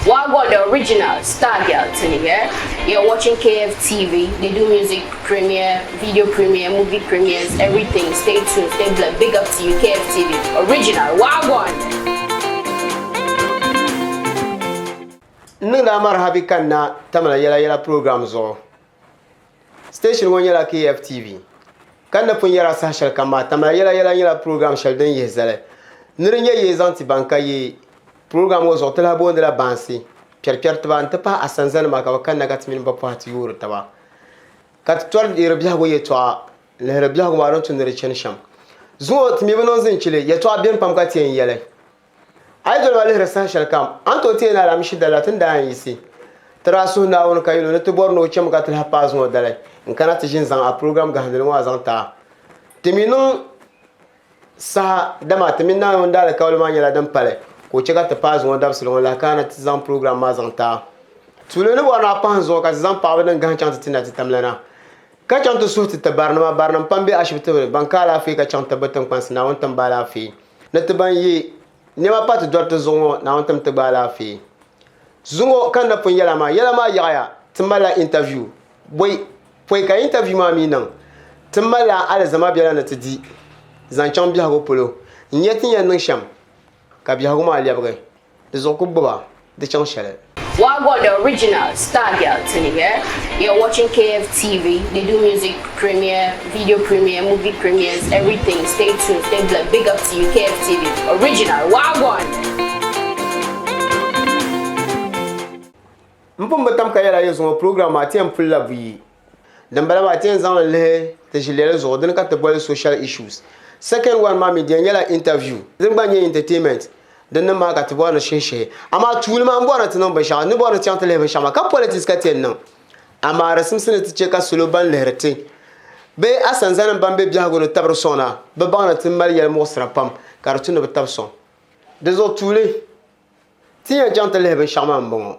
Wagwan the original star girl Tini yeah? You're watching KFTV. They do music premiere, video premiere, movie premieres, everything. Stay tuned, stay blessed. Big up to you, KFTV. Original Wagwan. N niŋdi a marhabi kanna Tamale Yɛla Yɛla program zuɣu. Station ŋɔ nyɛla KFTV. Ka n ni pun yɛra saha shɛli kam maa, Tamale Yɛla Yɛla nyɛla program shɛli din yihi zali ni di nyɛ yee zaŋ ti ban ka yee. Program ŋɔ zuɣu ti lahi boondila baansi, kpɛrikpɛritiba nti pahi asanzanima ka bɛ kanna ka ti mini ba pɔhi ti yoori taba ka ti tɔri deeri biɛhigu yɛltɔɣa n-lihiri biɛhigu maa din tu ni di chani shɛm. Zuŋɔ ti mi bi niŋ zinchili, yɛltɔɣa beni pam ka ti yɛn yɛli. A yi doli ba lihiri saha shɛli kam, a ni tooi teei ni Alaamishi dali la ti ni daa yɛn yiɣisi ti daa suhi Naawuni ka yɛl o ni ti bɔri ni o chɛmi ka ti lahi paai zuŋɔ dali n-kana ti ʒini zaŋ a program gahindili ŋɔ a zaŋ ti a. Ti mi niŋ saha dama ti mini Naawuni daalikauli maa nyɛla din pali ka o chɛ ka ti paai zuŋɔ dabisili ŋɔ lahi kana ti zaŋ program maa zaŋ ti a. Tuuli ni bɔri ni a kpahim zuɣu ka ti zaŋ paɣaba din gahim chaŋ ti ti na ti tamlana ka chaŋ ti suhi ti ti barinima. Barinim pam be ashibiti ni ban ka alaafee ka chaŋ tibbu tiŋkpansi Naawuni tim ba alaafee. Ni ti ban ye nɛma pa ti dɔriti zuɣu ŋɔ, Naawuni tim ti gba alaafee. Zuŋɔ ka n na pun yɛla maa, yɛla maa yaɣiya, ti malila interview. Bɔi, pɔi ka interview maa mi niŋ, ti malila alizama biɛla ni ti di zaŋ chaŋ biɛhigu polo n-nya ti ni yɛn niŋ shɛm ka biɛhigu maa lɛbigi. Di zuɣu ku gbuba di chaŋ shɛli. Wagwan the original star girl Tini here. You're watching KFTV. They do music premiere, video premiere, movie premieres, everything. Stay tuned, stay blessed. Big up to you, KFTV. Original Wagwan. M pun bi tam ka yɛla yi zuŋɔ program maa ti yɛn pulila buyi. Din bala maa ti yɛn zaŋli lihi ti ʒilɛli zuɣu dini ka ti boli social issues. Second one maa mi di yɛn nyɛla interview din gba nyɛ entertainment din ni maa ka ti bɔri ni shihi shihi. Amaa tuuli maa m bɔri ni ti niŋ binshɛɣu n ni bɔri ni chaŋ ti lihi binshɛɣu maa ka politics ka ti yɛn niŋ. Amaa di simsi ni ti che ka salo ban lihiri ti bee asanzanim ban be biɛhigu ni tabiri sɔŋ na bi baŋ ni ti mali yɛlimuɣisira pam ka di tu ni bi tabi sɔŋ. Di zuɣu tuuli ti yɛn chaŋ ti lihi binshɛɣu maa m-bɔŋɔ.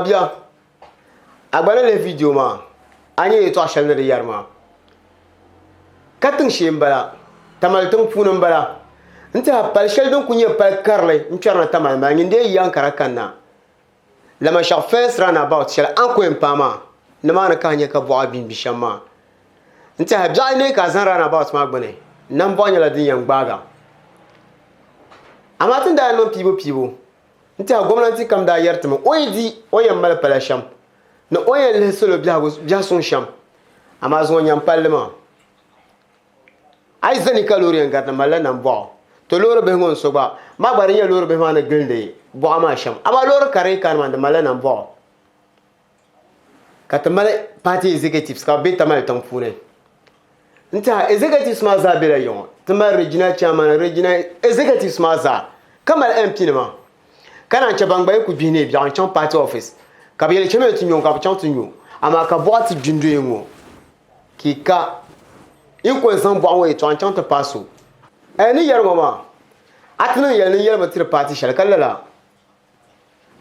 Bia, a gba ni lihi vidiyo maa, a nya yɛtɔɣ shɛli ni di yɛri maa. Ka tiŋ shee m-bala, Tamale tiŋ puuni m-bala. N tɛha pali shɛli din kuli nyɛ pali karili n-kpɛrina Tamale maa, nyin dee yi Ankara kanna, Lamashɛɣu first roundabout shɛli a ni ku yɛn paai maa, nimaani ka a nya ka bɔɣa gbingbi shɛm maa. N tɛha biɛɣu yi neei ka a zani roundabout maa gbuni, nambɔɣu nyɛla din yɛn gbaag a. Amaa ti ni daa niŋ piibupiibu, N tɛha gomnanti kam daa yɛri ti mi o yi di o yɛn mali pala shɛm ni o yɛn lihi salo biɛhigu biɛhisuŋ shɛm amaa zuŋɔ nyam palli maa a yi zani ka loori yɛn gariti malila nambɔɣu to loori bihi ŋɔ n so gba maa gba di nyɛ loori bihi maa ni gilindi bɔɣa maa shɛm amaa loori kari yi kani maa di malila nambɔɣu ka ti mali party executives ka bi bɛ Tamale tiŋ puuni n tiɛha executives maa zaa bɛla yiŋɔ ti mali regional chairman regional executives maa zaa ka mali MP nima ka naan chɛ ban gba yi ku gbihi neei biɛɣu n chaŋ party office ka bi yɛli chɛmiya ti nyo ka bi chaŋ ti nyo amaa ka bɔɣa ti gbi n doya ŋɔ ka yi ka yi ko n zaŋ bɔɣa ŋɔ yɛltɔɣa n chaŋ ti paai so ni yɛri ŋɔ maa a ti niŋ yɛli ni yɛlimi tiri party shɛli ka lala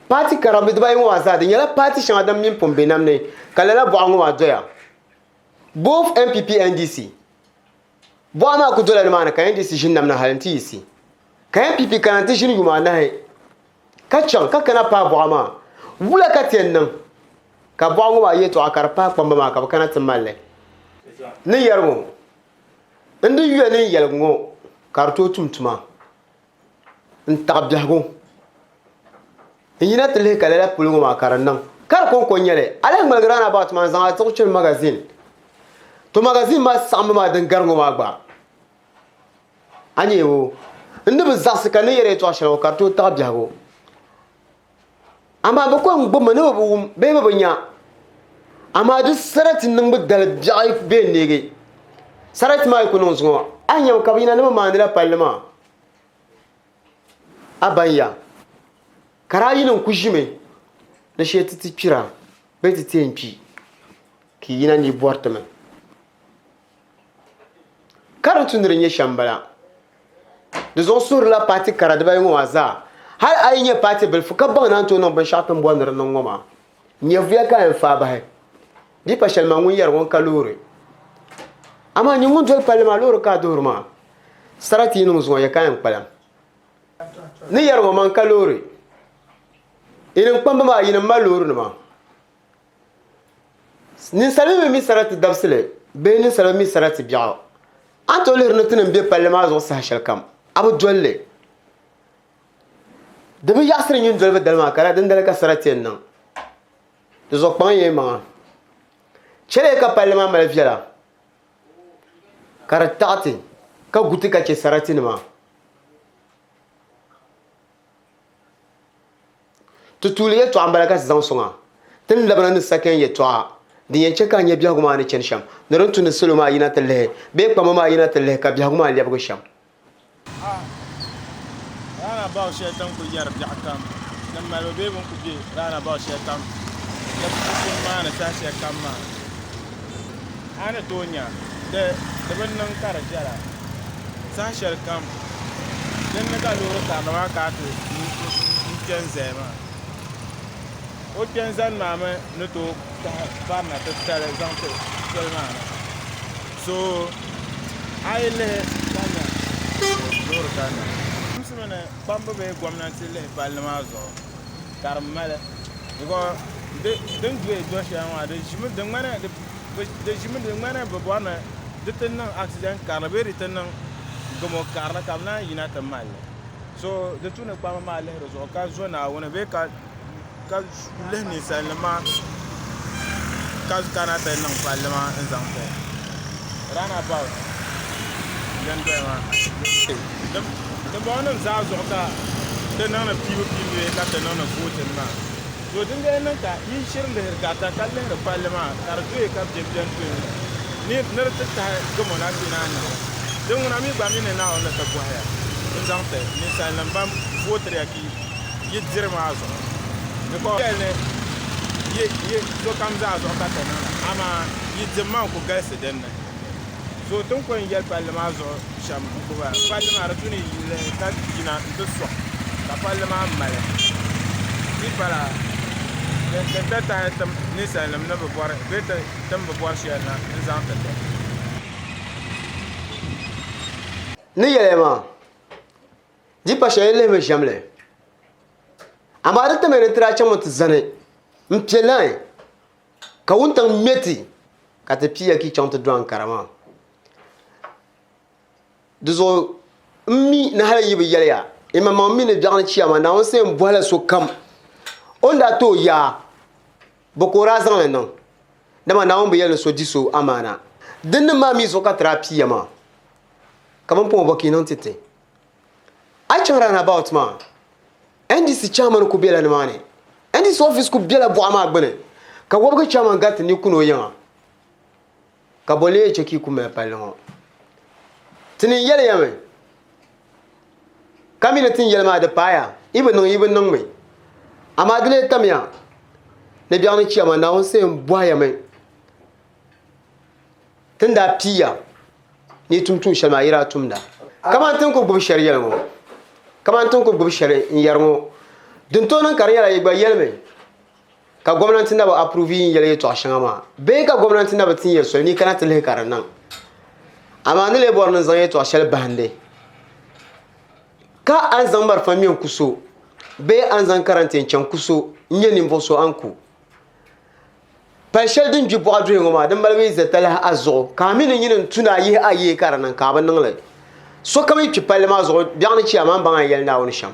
Paati kara dibayi ŋɔ maa zaa di nyɛla paati shɛŋa din mini pun be nam ni ka lala bɔɣa ŋɔ maa doya. Both NPP NDC. Buɣa maa ku dola nimaani ka NDC ʒini nam na hali nti yiɣisi. Ka NPP kana nti ʒini yuma anahi ka chaŋ ka kana paai buɣa maa. Wula ka ti yɛn niŋ ka buɣa ŋɔ maa yɛltɔɣa ka di paai kpamba maa ka bɛ kana ti mali li? Ni yɛri ŋɔ, n di yuya ni n yɛligu ŋɔ ka di tooi tum tuma n-taɣi biɛhigu. N yina ti lihi ka lala polo ŋɔ maa ka di niŋ ka di kɔŋko n-nyɛ li. A lahi ŋmaligi roundabout maa n-zaŋ a tiɣi chani magazine. To magazine maa saɣimbu maa din gari ŋɔ maa gba a nya o. N ni bi zaɣisi ka n ni yɛri yɛltɔɣa shɛli ŋɔ ka di tooi taɣi biɛhigu. Amaa bɛ ko n-gbubi mi ni bɛ bi wum bee bɛ bi nya. Amaa di sarati niŋbu dali biɛɣu bee n-neegi. Sarati maa yi ku niŋ zuŋɔ, a ni nyami ka bɛ yina ni bɛ maandila palli maa. A baŋ ya, ka daa yi niŋ ku ʒimi ni shee ti ti kpira bee ti ti yɛn kpi, ka yi yina ni yi bɔri ti mi. Ka di tu ni di nyɛ shɛm m-bala. Di zuɣu suhirila paati kara dibayi ŋɔ maa zaa. Hal a yi nyɛ paati bilifu ka baŋ ni a ni tooi niŋ binshɛɣu ti ni bɔri ni di niŋ ŋɔ maa, nyɛvuya ka a yɛn faai bahi. Di pa shɛli maa ŋun yɛri ŋɔ n-ka loori. Amaa nyin ŋun doli palli maa loori ka a duhiri maa. Sarati yi niŋ zuŋɔ ya ka a yɛn kpalim. Ni yɛri ŋɔ maa n-ka loori. Yinim kpamba maa yinim mali loorinima. Ninsal mi mi sarati dabisili bee ninsal mi sarati biɛɣu, a ni tooi lihiri ni tinim be palli maa zuɣu saha shɛlikam, a bi doli li. Di bi yaɣisiri nyin dolibu dali maa ka dindali ka sarati yɛn niŋ. Di zuɣu kpaŋ ya yi maŋa. Chɛliya ka palli maa mali viɛla ka di taɣi ti ka gu ti ka chɛ saratinima. Ti tuuli yɛltɔɣa m-bala ka ti zaŋ sɔŋ a. Ti ni labina ni sakɛn yɛltɔɣa din yɛn chɛ ka a nya biɛhigu maa ni chani shɛm, ni din tu ni salo maa yina ti lihi bee kpamba maa yina ti lihi ka biɛhigu maa lɛbigi shɛm. A Roundabout shɛli ti ni kuli yɛri biɛɣu kam ni malibu bee bɛ ni kuli be roundabout shɛli kam di puuni maa ni saha shɛli kam maa a ni tooi nya di di bi niŋ ka di viɛla saha shɛli kam din ni ka loori karili maa kana ti kpe n-zaya maa o kpe n-zani maa mi ni tooi tahi barina titali zaŋ ti soli maa ni so a yi lihi ka nya loori kanna Timsimi ni kpamba bee gomnanti lihi palli maa zuɣu ka di mali because din doya do shɛli maa di ʒimi di ŋmani di ʒimi di ŋmani bi bɔri ni di ti niŋ accident karili bee di ti niŋ gamo karili ka bi naan yina ti malli so di tu ni kpamba maa lihi di zuɣu ka zo Naawuni bee ka ka lihi ninsalinima maa ka kana ti niŋ palli maa n zaŋ ti roundabout din doya maa dimbɔŋɔnim zaa zuɣu ka ti niŋdi piibu piibu bee ka ti niŋdi vootin maa to din lee niŋ ka yi shiri lihiri garita ka lihiri palli maa ka di doya ka bɛ bɛni tooni ni ni di ti tahi gamo na ti naan niŋli din ŋuna mi gba mi ni Naawuni ni ti bɔhiya n zaŋ ti ninsalinim ban vootiriya ka yi diri maa zuɣu because yɛli ni yi yi sokam zaa zuɣu ka ti niŋda amaa yi dim maa n-ku galisi din ni so ti ni ku yɛn yɛli palli maa zuɣu shɛm n-ku bala palli maa di tu ni yi lihi ka yina nti sɔŋ ka palli maa mali di pala din ti tahi tim ninsalinima ni bi bɔri bee ti ni bi bɔri shɛli na n-zaŋ ti ti. Ni yɛliya maa Di pa shɛli lihimi ʒɛmli, amaa di tamya ni ti daa chaŋmi ti zani m-pe lain ka wuntaŋ ŋme ti ka ti piiya ka yi chaŋ ti du ankara maa. Di zuɣu m mi ni hali yi bi yɛli ya, yimaŋmaŋ mi ni biɛɣuni chiyaama Naawuni sa yɛn bɔhila sokam o ni daa ti o yaa bɔ ka o daa zaŋ li niŋ, dama Naawuni bi yɛli ni so di so amaana. Dinnim maa mi zuɣu ka ti daa piiya maa. Ka bini pɔŋɔ bɔ ka yi niŋ ti ti? A yi chaŋ roundabout maa, NDC chairman ku bela nimaani. NDC office ku bela buɣa maa gbuni ka wɔbigi chairman gariti ni kuni o yiŋa. Ka bɔ lee chɛ ka yi ku mali palli ŋɔ? Ti ni yɛli ya mi ka mi ni ti ni yɛli maa di paaya, yi bi niŋ yi bi niŋmi. Amaa di lee tamya ni biɛɣuni chiyaman Naawuni sa yɛn bɔhi ya mi ti ni daa piiya ni yi tum tuun shɛli maa yi daa tumda. Kamani ti ni kuli gbubi shɛli yɛli ŋɔ, kamani ti ni kuli gbubi shɛli n yɛri ŋɔ, din tooi niŋ ka di nyɛla yi gba yɛlimi ka gomnanti na bi approve yi ni yɛli yɛltɔɣa shɛŋa maa bee ka gomnanti na bi tin ya soli ni yi kana ti lihi ka di niŋ. Amaa ni lee bɔri ni n zaŋ yɛtɔɣ shɛli bahindi ka a ni zaŋ marafa ŋme n-ku so bee a ni zaŋ karante n-chaŋ ku so n-nyɛ ninvuɣ so a ni ku. Pal shɛli din gbi bɔɣa duhi ŋɔ maa, di malibu yi ʒe talahi a zuɣu, ka a mi ni nyini n-tu ni a yihi a yee ka di niŋ ka a bi niŋ li. Sokam yi kpi palli maa zuɣu, biɛɣuni chi amaa m baŋ a ni yɛli Naawuni shɛm.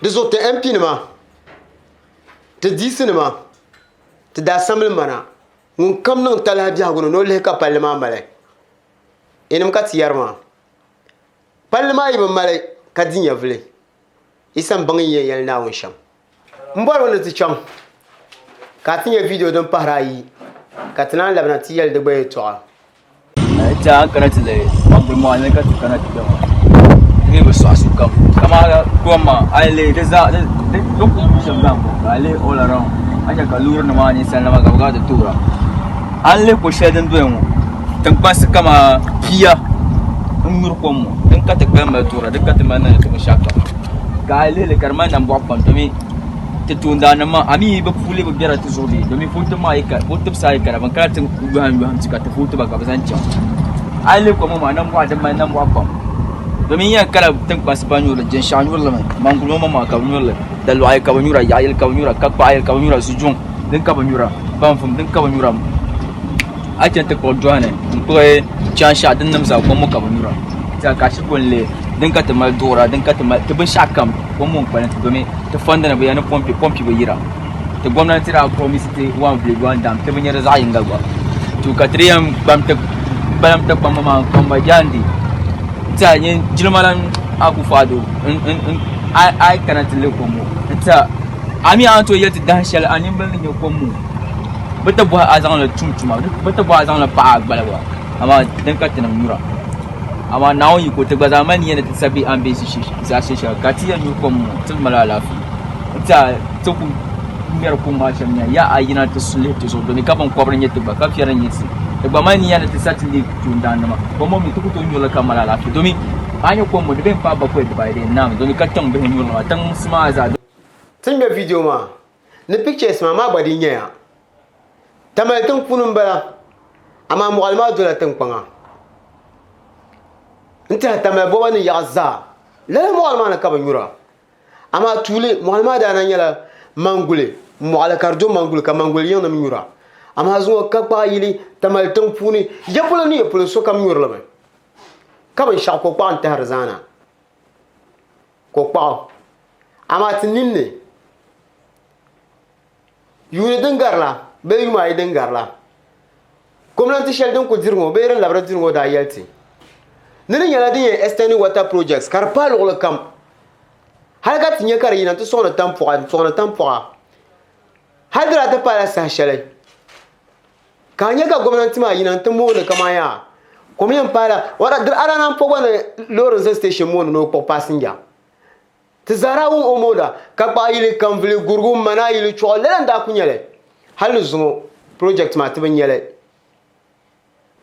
Di zuɣu ti MP nima, ti DC nima, ti daasamli mana, ŋun kam niŋ talahi biɛhigu ni ni o lihi ka palli maa mali. Yinim ka ti yɛri maa. Palli maa yi bi mali ka di nyɛvili, yi sa m-baŋ yi yɛn yɛli Naawuni shɛm. M bɔrimi ni ti chaŋ ka a ti nya vidiyo din pahiri ayi ka ti naan labina ti yɛli di gba yɛtɔɣa. Ti a kana ti lihi Manguli mɔɣili ni ka ti kana ti kpe ŋɔ di mi bi sɔɣi sokam kamani kom maa a yi lihi di zaa di kuli du shɛm zaa m-bɔŋɔ ka a lihi all around a ni nya ka loorinima maa ninsalinima ka bɛ kana ti toora a ni lihi ko shɛli din doya ŋɔ tinkpansi kamani pia n-nyuri kom ŋɔ din ka ti kpalim mali toora din ka ti mali niŋdi ti binshɛɣu kam. Ka a lihi li ka di mali nambɔɣu pam domi ti toondaannim maa a mi bɛ puuni bi biɛla ti zuɣu bee domi vooti maa yi ka vooti saa yi kana bɛn kana ti yɔhim yɔhim ti ka ti vooti ba ka bɛ zaŋ chaŋ a yi lihi kom ŋɔ maa nambɔɣu din mali nambɔɣu pam domi n yɛn kala tiŋkpansi ban nyuri li Jinshaɣu nyuri li mi Manguli ŋɔ maa ka bɛ nyuri li Dalɔɣu ka bɛ nyura Yaɣayili ka bɛ nyura Kakpaɣayili ka bɛ nyura Zujuŋ din ka bɛ nyura Banvum din ka bɛ nyura a yi chani ti kpuɣi dɔhini n-kpuɣi Chanshaɣu din nim zaa kom ŋɔ ka bɛ nyura ka a shiri ku n-lihi din ka ti mali duɣura din ka ti mali ti binshaɣu kam kom ŋɔ n-kpalim ti domi ti fɔndi ni bi yɛn ni pɔmpi pɔmpi bi yira ti gomnanti daa promise ti one village one dam ti bi nya di zaɣ yinga gba to ka ti di yɛn kpam ti kpalim ti kpamba maa n-kpamba jaande n-tiɛha nyɛ jilima lan Akufo-Addo a yi kana ti lihi kom ŋɔ n-tiɛha a mi a ni tooi yɛli ti dahin shɛli a nimbili ni nya kom ŋɔ bɛ ti bɔhi a zaŋli tum tuma bɛ ti bɔhi a zaŋli paɣi a gbali gba amaa din ka tinim nyura. Amaa Naawuni yiko ti gba zaa mali nia ni ti sa be a ni be zaashe shɛli ka ti yɛn nyu kom ŋɔ ti mali alaafee. N tiɛha ti ku ŋmɛri kum maa shɛm nya ya a yina ti su lihi ti zuɣu domi ka binkɔbiri nyɛ ti gba ka fiɛri nyɛ ti. Ti gba mali nia ni ti sa ti leei toondaannima. Kom ŋɔ mi ti ku tooi nyuri li ka mali alaafee domi a ni nya kom ŋɔ di beni paai bakɔi dibaayi di yɛn naami domi ka tiŋ bihi nyuri li maa tiŋsi maa zaa. Ti ni ŋmɛ vidiyo maa ni pictures maa maa gba di nyɛya Tamale tiŋ puuni n bala amaa moɣali maa dola tinkpaŋa n tiɛha Tamale boba ni yaɣa zaa lala moɣali maa ni ka bi nyura amaa tuuli moɣali maa daa na nyɛla manguli moɣali ka di do manguli ka manguli yiŋ nim nyura amaa zuŋɔ ka kpaɣa yili Tamale tiŋ puuni ya polo ni ya polo sokam nyurilimi ka binshaɣu ko kpaɣa n tahari zaana ko kpaɣu amaa ti ninni Yuuni din garila bee yuma ayi din garila, gomnanti shɛli din kuli diri ŋɔ bee din labiri diri ŋɔ daa yɛli ti ni di nyɛla din yɛn extend water projects ka di paai luɣili kam hali ka ti nya ka di yina nti sɔŋdi tampuɣa n-sɔŋdi tampuɣa hali di daa ti paala saha shɛli ka a nya ka gomnanti maa yina nti mooni kaman yaa kom yɛn paala a daa naan po gba ni loori n-za station mooni ni o kpuɣi passenger. Ti zaa daa wum o mooda ka kpaɣi yili kanvuli gurigu m-mana yili chuɣu lala n-daa ku nyɛli. Hali ni zuŋɔ project maa ti bi nyɛli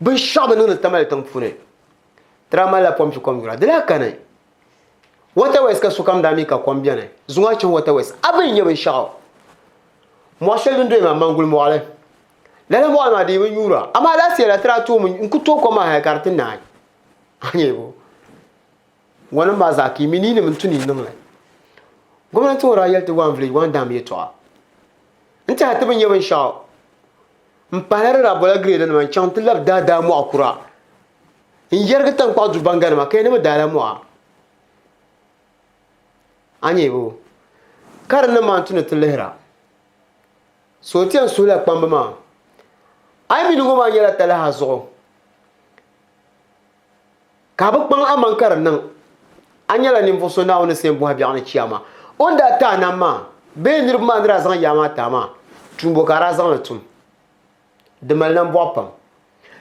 binshɛɣu bi niŋdi Tamale tiŋ puuni. Ti daa malila pompi kom nyura di lahi kani. Waterworks ka sokam daa mi ka kom beni. Zuŋɔ a chaŋ waterworks a bi nya binshɛɣu. Mɔɣu shɛli din doya maa Manguli mɔɣili. Lala mɔɣili maa di yi bi nyuura amaa last year la ti daa toomi n-ku tooi kom maa hali ka di ti naai. A nya bo? Ŋɔnim maa zaa ka yi mi ni yinim n-tu ni yi niŋ li. Gomnanti ŋɔ daa yɛli ti one village one dam yɛtɔɣa. N tɛha ti bi nya binshɛɣu m-pahila di daa bola gireedinima n-chaŋ nti labi daadaa mɔɣu kura n-yɛrigi taŋkpaɣu du baŋganima ka yi ni bi daala mɔɣa. A nya bo? Ka di niŋ maa n-tu ni ti lihira. So ti yɛn suhila kpamba maa, A yi mi ni ŋɔ maa nyɛla talahi a zuɣu. Ka a bi kpaŋ amaŋ ka di niŋ a nyɛla ninvuɣ so Naawuni ni seen bɔhi biɛɣu ni chiyaama. O ni daa ti a nam maa bee niriba maa ni daa zaŋ yaa maa ti a maa, tuumbo ka a daa zaŋ li tum. Di mali nambɔɣu pam.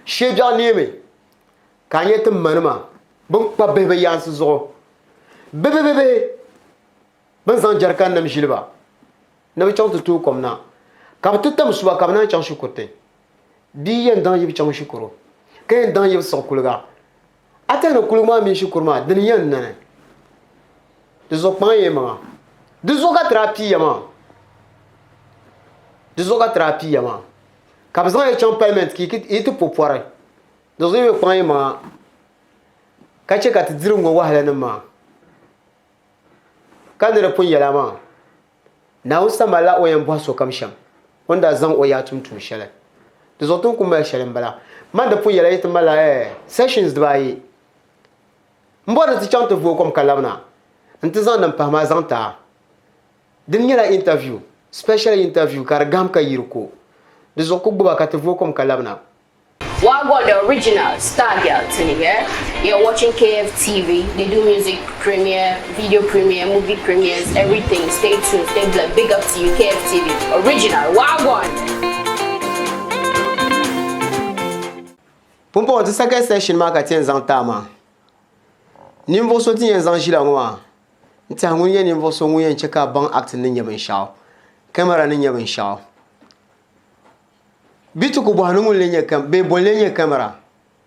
Shee biɛɣu neemi ka a nya ti manima bɛn kpabi bihi bɛ yaansi zuɣu bibibibihi bɛ ni zaŋ jɛrikannim ʒili ba ni bɛ chaŋ ti tooi kom na, ka bɛ ti tam su ba ka bɛ naan chaŋ shikuruti. Bia yɛn daŋ yibu chaŋ shikuru ka yɛn daŋ yibu siɣi kuliga. A tɛhi ni kuliga maa mini shikuru maa dini yɛn nani? Di zuɣu kpaŋ ya maŋa. Di zuɣu ka ti daa pii ya maa. Di zuɣu ka ti daa pii ya maa. Ka bɛ zaŋ ya chaŋ parliament ka yi ti po pɔri. Di zuɣu yi bi kpaŋ yi maŋa ka chɛ ka ti diri ŋɔ wahala nim maa ka ni di pun yɛla maa Naawuni samalila o yɛn bɔhi sokam shɛm o ni daa zaŋ o yaa tum tuun shɛli. Di zuɣu ti ni ku mali shɛli m-bala. Man di pun yɛla yi ti malila eh, sessions dibaayi. M bɔri ni ti chaŋ ti vooi kom ka labina nti zaŋ din pahi maa zaŋ ti a. Dini nyɛla interview, special interview ka di gahim ka yi di ko. Di zuɣu ku gbuba ka ti vooi kom ka labina. Wagwan the original star girl Tini yeah you're watching KFTV they do music premiere video premiere movie premieres everything stay tuned stay blessed big up to you KFTV original Wagwan. Pumpɔŋɔ ti second session maa ka ti yɛn zaŋ ti a maa. Ninvuɣ so ti yɛn zaŋ ʒila ŋɔ maa n tiɛha ŋun nyɛ ninvuɣ so ŋun yɛn chɛ ka a baŋ acting ni nyɛ binshɛɣu, camera ni nyɛ binshɛɣu. Bɛ ti ku bɔhi ni ŋun lee nyɛ kam bee bɔ n-lee nyɛ kamara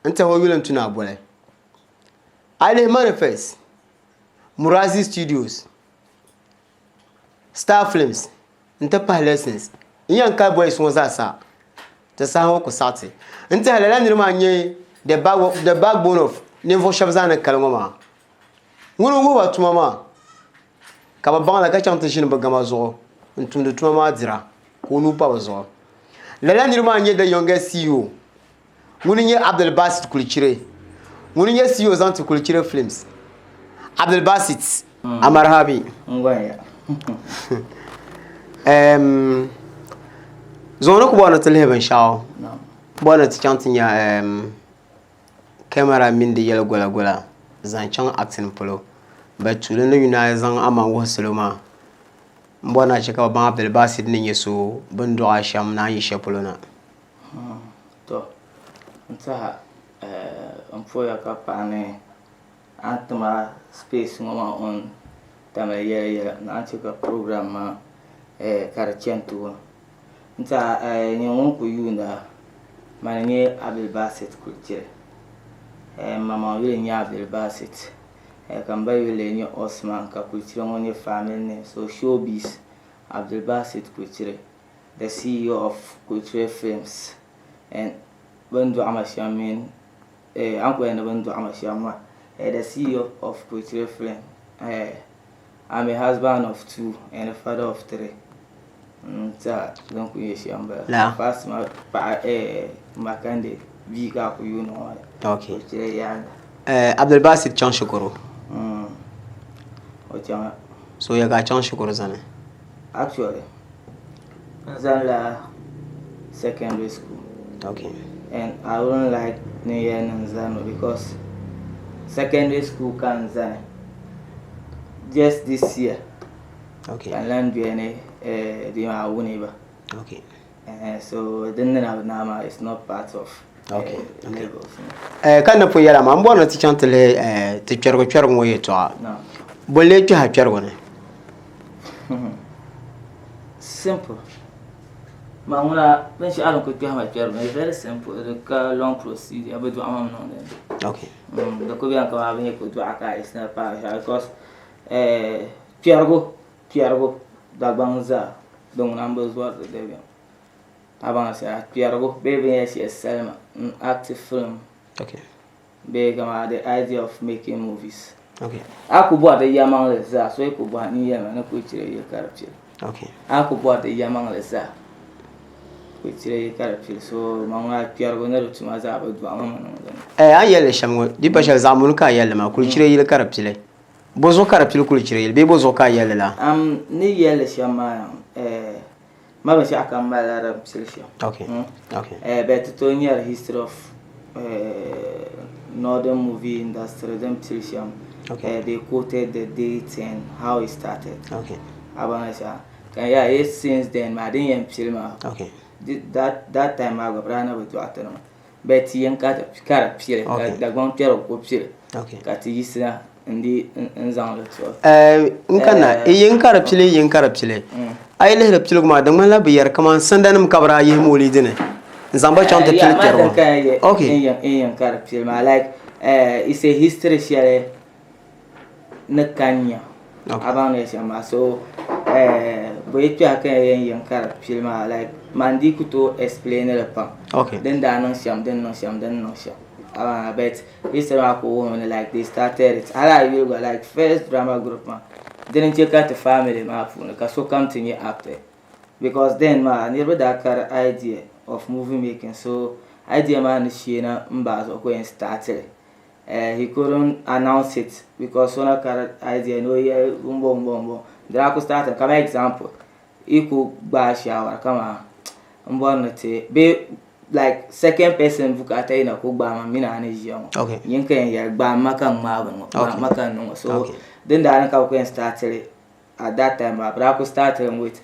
n-tɛhi o yuli n-tu ni a boli. A lihi Manifest, Murazi Studios, Star Films n-ti pahi Lessons n-yɛn kali boys ŋɔ zaa sa ti saha ŋɔ ku saɣi ti. N tɛhi lala niri maa n-nyɛ the backbone of ninvuɣ shɛba zaa ni kali ŋɔ maa. Ŋuni n-wuhi ba tuma maa ka bɛ baŋ li ka chaŋ ti ʒini bɛ gama zuɣu n-tumdi tuma maa dira ka o nuu pa bɛ zuɣu. Lala niri maa n-nyɛ the youngest CEO ŋuni n-nyɛ Abdulbasit Kulichire. Ŋuni n-nyɛ CEO zaŋ ti Kulichire Films. Abdulbasit, a marhabi. Um, zuŋɔ ni ku bɔri ni ti lihi binshɛɣu bɔri ni ti chaŋ ti nya um, Camera mini di yɛli gola gola zaŋ chaŋ acting polo but tuuli ni yuna zaŋ a maŋ wuhi salo maa n bɔri ni a chɛ ka bi baŋ Abdulbasit ni nyɛ so bɛ ni dɔɣi a shɛm ni a ni yi shɛli polo na. Tɔ! N tɛha n poya ka paɣa ni a ni ti ma space ŋɔ maa on Tamale yɛla yɛla ni a ni chɛ ka program maa ka di chani tooni. N tiɛha nyini ŋun kuli yuunda mani n-nyɛ Abdulbasit Kulichiri. M maŋmaŋ yuli n-nyɛ Abdulbasit ka m ba yuli lee nyɛ Osman ka Kulichiri ŋɔ nyɛ family name. So showbiz Abdulbasit Kulichiri the CEO of Kulichiri Films and bɛ ni dɔɣi ma shɛm mini a ni kuli yɛli ni bɛ ni dɔɣi ma shɛm maa the CEO of Kulichiri Film. I'm a husband of two and a father of three. N tiɛha din kuli nyɛ shɛm m-bala. La. First ma paɣa eh, Makande bia ka a kuli yuuni ŋɔ maa. Okay. O chɛla yaaŋa. Eh, Abdulbasit chaŋ shikuru. O chaŋ. So ya ka a chaŋ shikuru zani? Actually, n zanila secondary school. Okay. And I wouldn't like ni yɛli ni n zani o because secondary school ka n zani. Just this year Okay. ka n lan joini eh, di maa Winneba. Okay. Eh, so din ni na bi naai maa is not part of Okay, eh, okay. levels. Eh, ka ni pun yɛla maa n bɔri ni ti chaŋ ti lihi eh, ti kpɛrigu kpɛrigu ŋɔ yɛltɔɣa. No. Bɔ n-lee kpɛhi a kpɛrigu ni? Simple. Ma ŋuna binshɛɣu din kuli kpɛhi ma kpɛrigu ni very simple di ka long procedure bi dɔɣi ma mi niŋdi li. Okay. Di kuli beni kamani bɛ ni kuli dɔɣi ka it's not part because eh, kpɛrigu kpɛrigu Dagbaŋ zaa di ŋuna m-bi zɔri di dabiɛm. A baŋ shɛli kpɛrigu bee binyɛr shɛli salima n act film. Okay. Bee kamani the idea of making movies. Okay. A ku bɔri di yɛlimaŋli zaa so yi ku bɔhi n yɛlima ni kuli chira yili ka di pili. Okay. A ku bɔri di yɛlimaŋli zaa kuli chira yili ka di pili so man ŋuna kpɛrigu ni di tuma zaa bi dɔɣi ma mi niŋ dini. Eh, a ni yɛli li shɛm ŋɔ di pa shɛli zaɣ muni ka a yɛli li maa kuli chira yili ka di pili. Bɔ zuɣu ka di pili kuli chira yili bee bɔ zuɣu ka a yɛli li laa? N ni yɛli li shɛm maa eh, Ma binshɛɣu kam malila din pili shɛm. Okay. Okay. But ti tooi nyɛri history of northern movie industry din pili shɛm. Okay. They quoted the date and how it started. Okay. A baŋ shɛm. Ka yeah, yes, since then maa din yɛn pili maa. Okay. That time maa gba bɛ daa na bi dɔɣi ti nima. But yɛn ka di pili ka Dagbaŋ kpɛrigu ku pili ka ti yiɣisina n-di n-zaŋ li tuhi. N kanna yin ka di pili yin ka di pili a yi lihiri piligu maa di ŋmanila bɛ yɛri kaman sandanim ka bɛ daa yihi mooli dini n-zaŋ ba chaŋ ti pili kpɛrigu. Okay. N yɛn ka di pili maa like it's a history shɛli ni ka n nya a baŋ ni shɛm maa so bɛ yi kpɛhi ka yɛn yɛn ka di pili maa like man dii ku tooi explain li pam din daa niŋ shɛm din niŋ shɛm din niŋ shɛm. But history maa ku wuhimi ni like they started it hali a yi yuli gba like first drama group maa dini n-che ka ti family maa puuni ka sokam ti nyɛ actor because then maa niriba daa kari idea of movie making so idea maa ni sheena m-bahi zuɣu ka o yɛn start li he couldn't announce it because so na kari idea ni o yɛli m-bɔ m-bɔ m-bɔ di daa ku start mi kamani example yi ku gbaai shawara kaman m bɔri ni ti bee like second person bukaata yi na ku gbaai ma mini a ni ʒiya ŋɔ nyini ka yɛn yɛli gbaai ma ka n ŋmaai bini ŋɔ gbaai ma ka n niŋ ŋɔ so din daa niŋ ka bɛ ku yɛn start li at that time maa bɛ daa ku start li mi with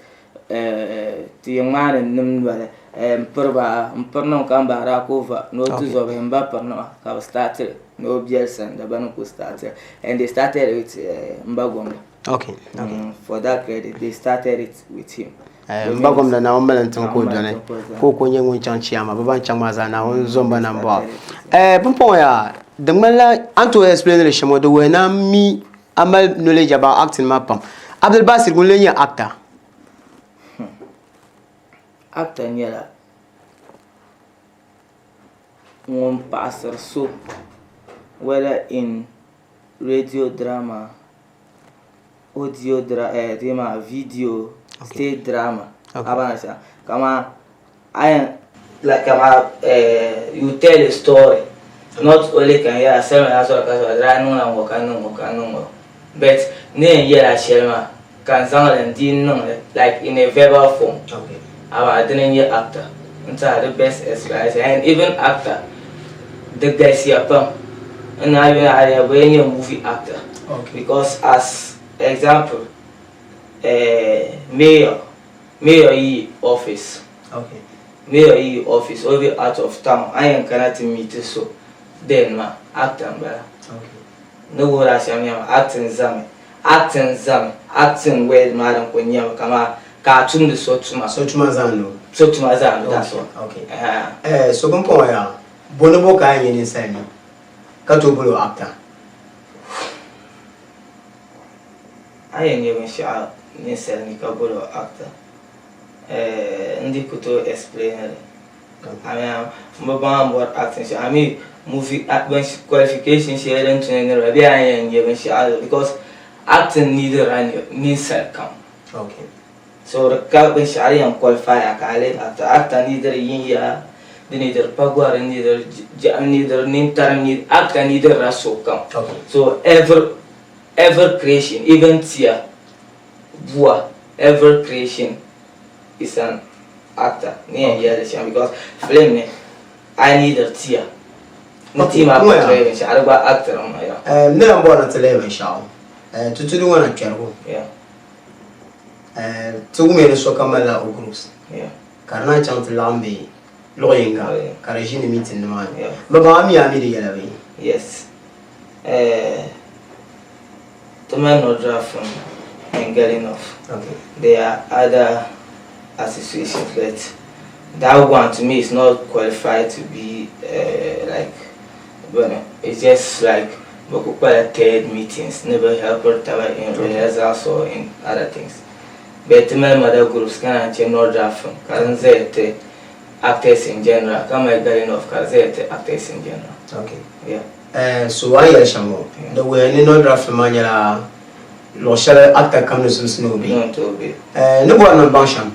ti yɛn ŋmaai ni nim noli m piri ba m piri nim ka m ba daa ku va ni o tuzobihi m ba piri nima ka bɛ start li ni o biɛli sani di bini ku start li and they started with m ba gomda. Okay, okay. For that credit, they started it with him. Eh, m ba gomda Naawuni mali n-tim ka o dɔni ka o ko nyɛ ŋun chaŋ chiyaama bɛ ban chaŋ maa zaa Naawuni zo m-ba na m-bɔɣi. Eh, pumpɔŋɔ yaa di ŋmanila a ni tooi explain li shɛm ŋɔ di wuhi ni a mi a mali knowledge about acting maa pam. Abdul Basir ŋuni lee nyɛ actor? Actor nyɛla ŋun paɣasiri so whether in radio drama, audio drama, eh, di maa video, stage drama, okay. Kama a yɛn like kama eh, you tell a story not only kan yɛra sali maa sɔrɔ ka sɔrɔ daa niŋla ŋɔ ka niŋ ŋɔ ka niŋ ŋɔ but ni yɛn yɛla shɛli maa ka n zaŋli n di niŋli like in a verbal form okay. Amaa dini n nyɛ actor n tiɛha the best explanation and even actor di galisiya pam n na yuli a yɛli bɛ nyɛ movie actor okay. Because as example eh, mayor mayor yi office okay. Mayor yi office o be out of town a yɛn kana ti meet so then ma actor n bala okay. Ni wuhiri a shɛm nyɛma acting zami Acting zami, acting word maa din kuli nyɛmi kaman ka a tumdi so tuma. So tuma zaandi o. So tuma zaandi that's all. Okay, okay. Eh, so pumpɔŋɔ yaa, bo ni bo ka a yɛn nyɛ ninsali ni ka tooi boli o actor? A yɛn nyɛ binshɛɣu ninsali ni ka boli o actor? Eh, n di ku tooi explain li. I mean, m bi baŋ a ni bɔri acting shɛm. I mean, movie qualification shɛli din tu ni niriba bee a ni yɛn nyɛ binshɛɣu because acting needila ninsali kam. Okay. So di ka binshɛɣu din yɛn qualify a ka a leei actor. Actor neediri yinyara, di neediri pagɔri, di neediri jahi, di neediri nintari, actor needirila sokam. Okay. So every every creation, even tia, bua, every creation is an actor ni yɛn yɛli shɛm because film ni a neediri tia ni tia maa portray binshɛɣu di gba actor maa ya. N ni lan bɔri ni ti lihi binshɛɣu ti tudu ŋɔ na kpɛrigu ti wumiya ni sokam malila o groups ka di naan chaŋ ti laɣim be luɣ yinga ka di ʒini meeting nimaani. M ba baŋ a mi a mi di yɛla bee? Yes. Ti mali Nordra from Bengali North. Okay. There are other associations, but that one to me is not qualified to be like, but it's just like bɛ ku kpala third meetings ni bɛ helpiri taba in rehearsals or in other things. But ti mali mother groups ka naan che Nordra film ka din zaya ti actors in general ka mali Gali North ka di zaya ti actors in general. Okay. Yeah. Eh, so a ni yɛli shɛm ŋɔ, di wuhiya ni Nordra film maa nyɛla luɣ shɛli actor kam ni zimsi ni o be. Eh, ni bɔri ni n baŋ shɛm,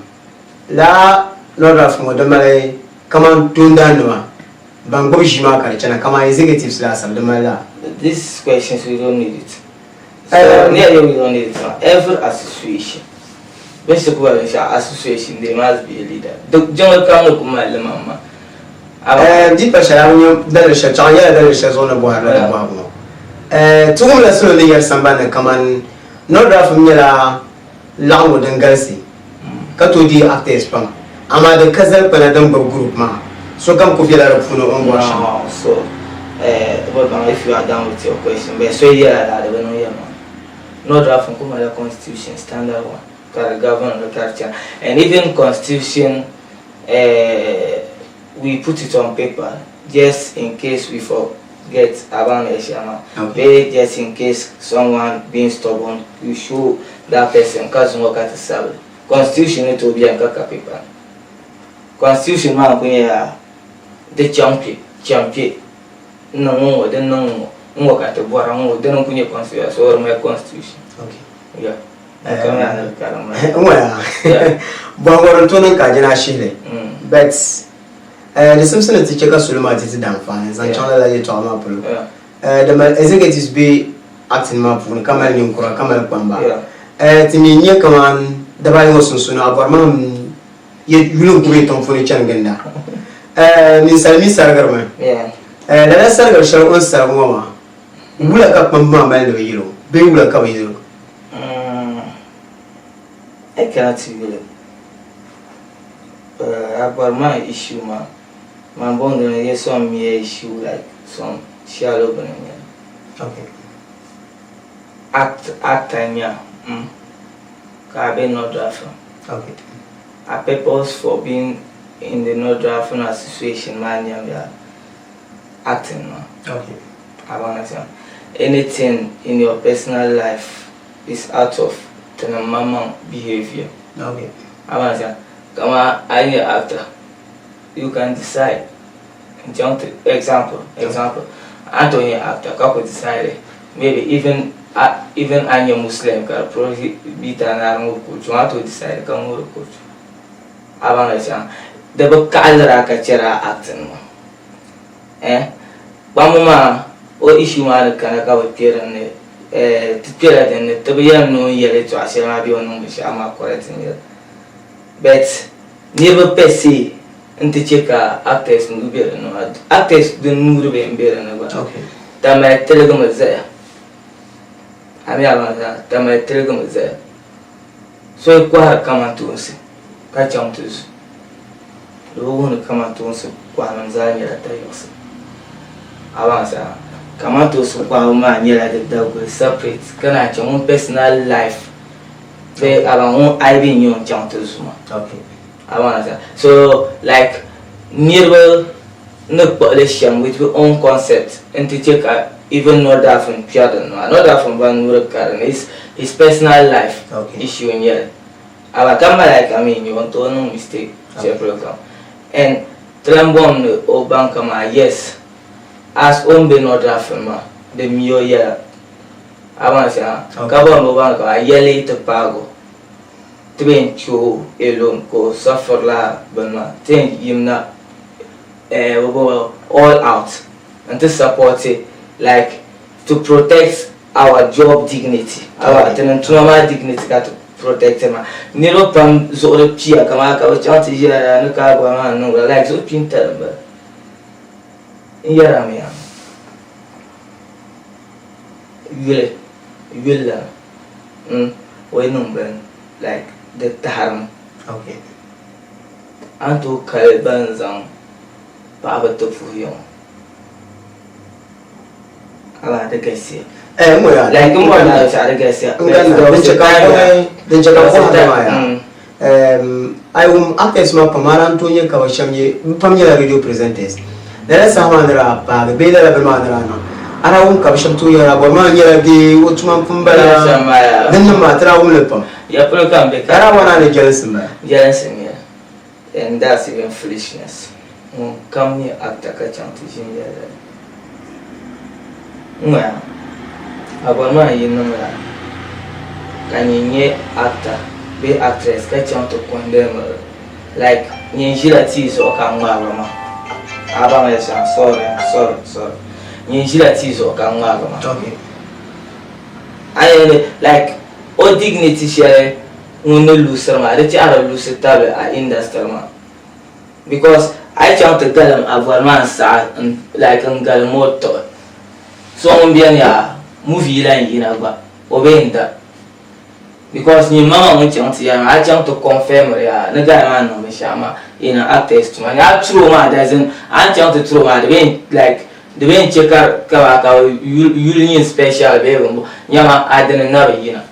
lala Nordra film ŋɔ di mali kaman toondaannima ban gbubi ʒii maa ka di chana kaman executives laasabu, di mali la? These questions we don't need it. So, eh, ni yɛli we don't need it maa, every association, binshɛli ku ba binshɛɣu association there must be a leader. Di jiŋli kam ni ku mali li maŋmaŋ. Eh, di pa shɛli a bi nya daliri shɛli chaŋ nyɛla daliri shɛli zuɣu ni bɔhiri la di bɔhigu ŋɔ. Eh, ti wumla salo ni yɛri sambani ni kaman Nordrafim nyɛla laɣingu din galisi ka tooi deei actors pam, amaa di ka zalikpana din gbubi group maa, sokam ku bela di puuni o ni bɔri shɛm. No, so, eh, bi baŋ if you are done with your question, but so yɛla daa di bi niŋ yɛli maa. Nordrafim ku malila constitution, standard one, ka di govern li ka di chana. And even constitution eh, we put it on paper just in case we forget about shɛli maa bee just in case someone being stubborn you show that person ka zuŋɔ ka ti sabili constitution ni tooi beni ka ka paper ni constitution maa n-kuli nyɛla di chaŋ kpe chaŋ kpe. N niŋ ŋɔ ŋɔ, din niŋ ŋɔ, n ŋɔ ka ti bɔra ŋɔ, dini n-kuli nyɛ constitution, so di mali constitution. Okay. Yeah. N kam yaa ni di karim maa. N ŋɔ yaa. Bɔhigu din to niŋ ka a jina a shihili. But di simsi ni ti che ka salo maa ti ti daanfaani zaŋ chaŋ lala yɛltɔɣa maa polo. Di mali executives be acting maa puuni ka mali ninkura ka mali kpamba. Ti mi n-nyɛ kaman dabaayi ŋɔ sunsuuni a bɔri maa yuli n-ku be tiŋ puuni chani ginda. Ninsal mi sarigirimi. Lala sarigiri shɛli o ni sarigi ŋɔ maa, wula ka kpamba maa mali ni bɛ yɛl o bee wula ka bɛ yɛl o? A yi kana ti yuli a bɔri maa issue maa, man booni li ni some mere issue like some shallow bini n-nyɛ li. Actor n-nyɛ a ka a be North Afro. A purpose for being in the North Afro association maa nyɛla acting maa. A baŋ ni anything in your personal life is out of tinim maŋmaŋ behavior. A baŋ ni kaman a yi nyɛ actor you can decide n chaŋ ti example example a ni tooi nyɛ actor ka ku decide maybe even a even a nyɛ muslim ka di prohibit a ni a di ŋubi kochu a ni tooi decide ka ŋubiri kochu a baŋ di shɛm di bi kaɣalira ka chɛri a acting maa eh kpamba maa o issue maa ni kana ka bi kpɛ dinni eh ti kpɛla dinni ti bi yɛli ni o ni yɛli yɛltɔɣa shɛli maa bee o ni niŋ binshɛɣu maa correct n-nyɛli but niriba per se n-ti che ka actors nuu be dinni maa. Actors din nuuri bi yɛn be dinni gba. Tamale tiligimi zaya. A mi a baŋ zaa, tamale tiligimi zaya. So yi kɔhiri kamantoonsi ka chaŋ ti zu, di bi wuhi ni kamantoonsi kɔhinim zaa nyɛla tayiɣisi. A baŋ zaa, kamantoonsi kɔhibu maa nyɛla di daguli separate ka naan che ŋun personal life bee a baŋ ŋun aibi n-nyɛ o ni chaŋ ti zu maa. So like niriba ni kpuɣili shɛm with your own concept n-ti che ka even Nordafin kpɛri din ni maa. Nordafin gba nuuri ka di ni his personal life issue n-nyɛ li. Amaa ka malaika mi n-nyɛ o n-tooi niŋ mistake shɛli polo kam and ti lan bɔhim ni o baŋ kaman yes as o ni be Nordafin maa di mi o yɛla. A baŋ shɛm ka bɔhim ni o baŋ kaman yɛli yi ti paagi o. Ti bi yɛn chɛ o alone ka o suffer la bini maa ti yɛn yimna all out n ti support like to protect our job dignity our ti ni tuma maa dignity ka ti protect maa niriba pam zuɣuri kpiya kaman ka bi chaŋ ti ʒiya ni ka gba maa niŋ like zuɣu kpin tali n bala n yɛra mi yaa yuli yuli la o yi niŋ bini like di taharimi a ni tooi kali ban zaŋ paɣaba ti puhi ya ŋɔ amaa di galisiya like n bɔri ni a di galisiya din chɛ ka bɔhindi maa yaa a yi wum actors maa pam a daa ni tooi nya ka bɛ shɛba nyɛ bɛ pam nyɛla radio presenters lala saha maa ni daa paagi bee lala bini maa ni daa niŋ a daa wum ka bɛ shɛba tooi yɛra bɔri maa nyɛla bee o tuma m-pun bala din nim maa ti daa wum li pam ka daa bɔri a ni jɛlinsi m-bala. Jɛlinsi n-nyɛ li and that's even foolishness ŋun kam nyɛ actor ka chaŋ ti ʒini yɛli lala N-ŋɔya a bɔri maa yi niŋ la ka nyin nyɛ actor bee actress ka chaŋ ti condemn like nyin ʒila tia zuɣu ka ŋmaari ba maa a baŋ ya shɛm sorry sorry sorry nyin ʒila tia zuɣu ka ŋmaari ba maa a yɛli like o dignity shɛli ŋun ni luusiri maa di tiɛhiri luusi tabili a industry maa. Because a yi chaŋ ti galim a bɔri maa n-saɣi like n galim o tiɣi so ŋun beni yaa movie yi lahi yina gba o bee n-da because nyin maŋa ŋun chaŋ ti yɛli maa a chaŋ ti confirm yaa ni guy maa niŋ binshɛɣu maa in actors tuma ni a turi o maa doesn't a ni chaŋ ti turi o maa di bee like di bee n-che ka ka ka yuli nyin special bee bimbo nyama a dini na bi yina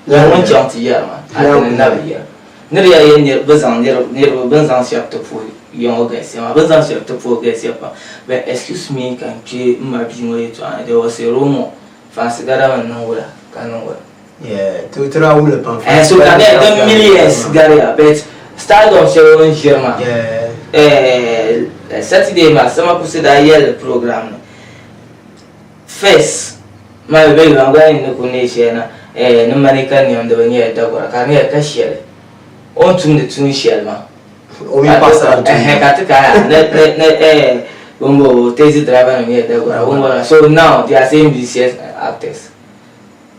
Nyin ŋun chaŋ ti yɛri maa a dini na bi yina. Ni di yɛli ya bɛ zaŋ niriba bɛ ni zaŋ shɛba ti puhi ya ŋɔ galisiya maa, bɛ ni zaŋ shɛba ti puhi galisiya pam. But excuse me ka n kpe m ma bia ŋɔ yɛltɔɣa ni, there was a rumour Fansi Gada mi niŋ wula ka niŋ wula. Yeah, ti daa wum li pam. Eh, so ka di millions gariya but stardom shɛli o ni ʒiri maa. Yeah. Eh, Saturday maa Sama Kusi daa yɛli program ni. First, maa bɛ yuli gba ni ku neei shɛli na eh, ni mani ka niɛmdi bi nyɛla dagora ka di nyɛla ka shɛli o ni tumdi tuun shɛli maa. O mini paɣasara n-tumdi. Ka ti kana ni ni ni eh, bɔmbɔ taxi driver nim nyɛla dagora bɔmbɔ so now they are saying musicians and actors.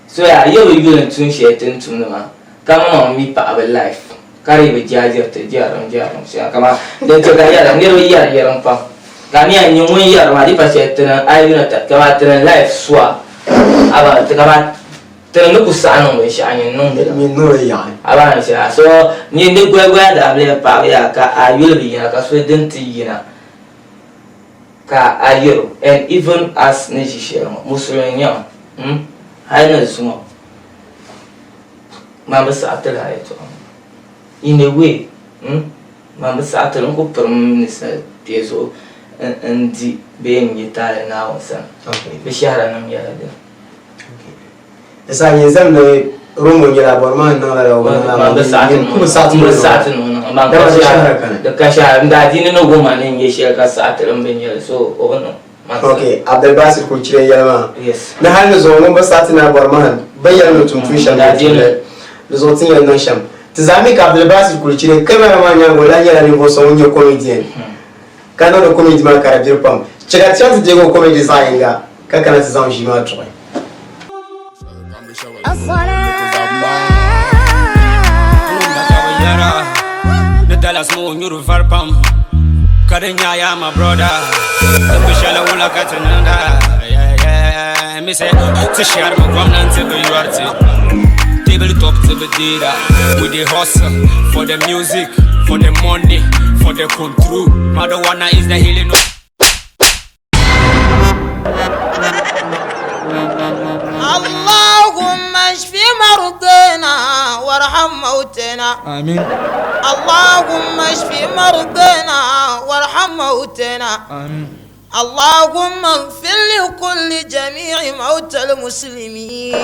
So yaa yi bi yuli n tuun shɛli ti ni tumdi maa ka maŋmaŋ mi paɣaba life ka di yi bi jaajiri ti jɛrim jɛrim shɛm kaman din chɛ ka yɛra niriba yɛri yɛrim pam ka a mi a nyɛ ŋun yɛri maa di pa shɛli ti ni a yi yuli kaman ti ni life suwa aba kaman ti ni ku saɣi niŋ binshɛɣu nyin niŋdi li Nyin niŋ li yaɣi. aba ni shɛli so nyin di goli goya daa bi lee paɣaba yaa ka a yuli bi yina ka so din ti yina ka a yɛr o and even as ni ʒi shɛli ŋɔ musulimi n-nyɛ ma hmm hali ni zuŋɔ man bi saɣi ti lala yɛtɔɣa ŋɔ in a way hmm man bi saɣi ti li n ku pirim n ninsal kpee zuɣu n di bee n nya taali Naawuni sani bɛ shɛhiranim nyɛla dini. Di saha nyin zaŋ ni Romo nyɛla bɔri maa n-niŋ lala o bi niŋ lala maa nyin ku bi saɣi ti ni o niŋ amaa Dama di shɛhira kani. Di ka shɛhira n daa diini ni goma ni n-nyɛ shɛli ka saɣi ti li m bi nya li so o bi niŋ man Ok, Abdulbasit kuli chira yɛli maa. Yes. Ni hali ni zuɣu ŋun bi saɣi ti ni a bɔri maa bɛ yɛli ni o tum tuun shɛm N daa ni diini. tumli di zuɣu ti ni yɛn niŋ shɛm. Ti zaa mi ka Abdulbasit kuli chira kamara maa nyaaŋa o lahi nyɛla ninvuɣ so ŋun nyɛ comedian ka niŋdi comedy maa ka di biri pam. Chɛ ka ti chaŋ ti deegi o comedy zaɣ yiŋga ka kana ti zaŋ ʒii maa tuɣi. We dey hustle for the music, for the money, for the control. Marijuana is the healing. اللهم اشف مرضينا وارحم موتنا آمين اللهم اشف مرضينا وارحم موتنا آمين اللهم اغفر لكل جميع موتى المسلمين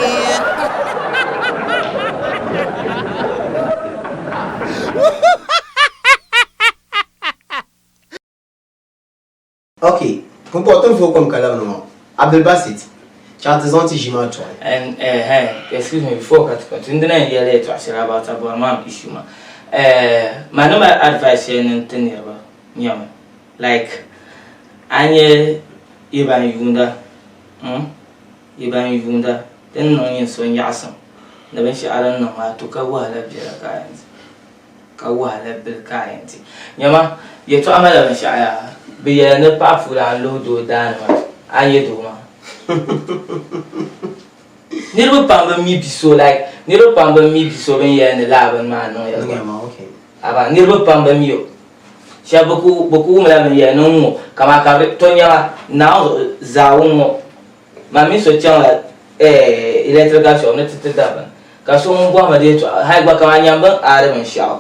Ok, pumpɔŋɔ ti ni fooi kom ka labina ŋɔ, Abdulbasit, chaŋ ti zaŋ ti ʒii maa tuɣi. And eh, excuse me, before ka ti continue, n dina n yɛli yɛltɔɣa shɛli about Abuamam issue maa. Eh, ma ni mali advice shɛli ni n ti niriba nyɛmi, like, a nyɛ yi ban yuunda, hmm, yi ban yuunda din niŋ nyin so nyaɣisim ni binshɛɣu din niŋ maa to ka wahala biɛla ka a yɛn di. Ka wahala bili ka a yɛn ti nyama yɛtɔɣa malila binshɛɣu yaa bɛ yɛli ni paɣa puuni a ni luhi doo daani maa a ni yɛ doo maa niriba pam bi mi bi so like niriba pam bi mi bi so bɛ ni yɛli ni laa bini maa niŋ ya gba aba niriba pam bi mi o shɛba bɛ ku bɛ ku wumla bɛ ni yɛli ni n-ŋɔ kaman ka bɛ to nyama Naawuni zuɣu zaawuni ŋɔ Man mini so chaŋla electrical shop ni ti ti da bini ka so ŋun bɔhi ma di yɛltɔɣa hali gba kaman nyam bini aari binshɛɣu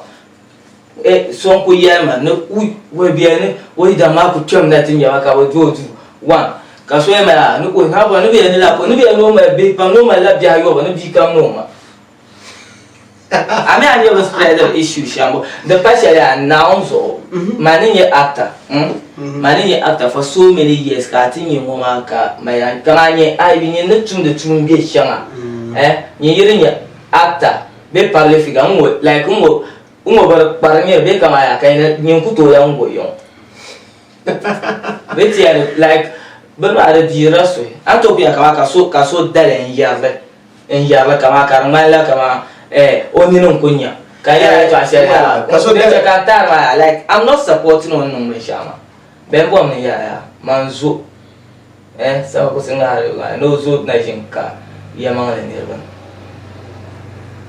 so n-ku yɛli ma ni ui o beni ni o yidan maa ku kpɛmi na ti nya ma ka bɛ do o duu one ka so yɛli ma yaa ni ui hali gba ni bɛ yɛli ni laa ni bɛ yɛli ni o mali bihi pam ni o malila bihi ayɔbu ni bia kam ni o ma. A mi a nyɛ bi spreadiri issue shɛm bo di pa shɛli yaa Naawuni zuɣu ma ni nyɛ actor ma ni nyɛ actor for so many years ka a ti nyɛ ŋɔ maa ka ma yaa kaman a nyɛ a yi nyɛ ni tumdi tuun bɛ shɛŋa eh nyɛ yi di nyɛ actor bee public figure n ŋɔ like n ŋɔ n ŋɔ bi kpari nyɛ bee kaman yaa ka nyɛ n ku tooi lan ŋɔ yiŋ bɛ ti yɛli like bini maa di deerila suhi a ni tooi ku nya kaman ka so ka so dali n yɛrili N yɛrili kaman ka di ŋmanila kaman eh o nini n-ku nya ka yɛra yɛtɔɣa shɛli yaa Ka so din chɛ ka n taari maa yaa like I'm not supporting o ni niŋ binshɛɣu maa bɛn bɔmi ni yɛra yaa man zo eh saba ku si ŋahiri maa ni o zo na ʒini ka yɛlimaŋli niriba ni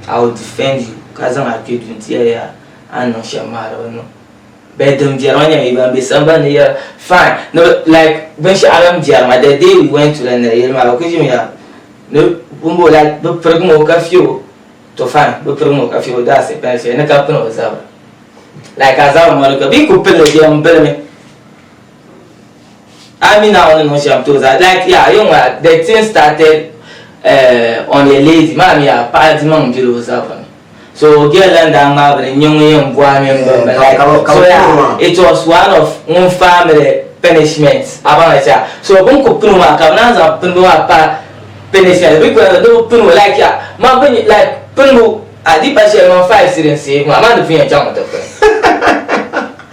I will defend you ka zaŋ a kpe duu nti yɛli yaa a ni niŋ shɛm maa di bi niŋ bɛ din biɛri maa nyɛla yi ban be sambani ni yɛra fine ni like binshɛɣu din biɛri maa the day we went to the nayili maa bɛ ku ʒimi yaa Ni bumbo la bɛ pirigimi o ka fi o to fine bɛ pirigimi o ka fi o that's it pɛn shɛli ni ka pini o zabiri like a zabiri ŋɔ di ka bɛ yi ku pili li di yɛn bilimi a mi Naawuni ni niŋ shɛm ti o zaa like yeah yɛn ŋɔ the thing started on a lady maa mi yaa paɣa dimaŋ bili o zabiri ni so girl la n daa ŋmaai bini n nyɛ ŋun yɛn bɔhi mini bini like so yeah it was one of ŋun family. punishment a baŋ li shɛli so bini ku pini o maa ka bi naan zaŋ pinibu maa pa punishment bi kuli ni bi pini o like ya man bi like pinibu a di pa shɛli man 5 cedi n save maa man di pun yɛn chaŋ mi ti pini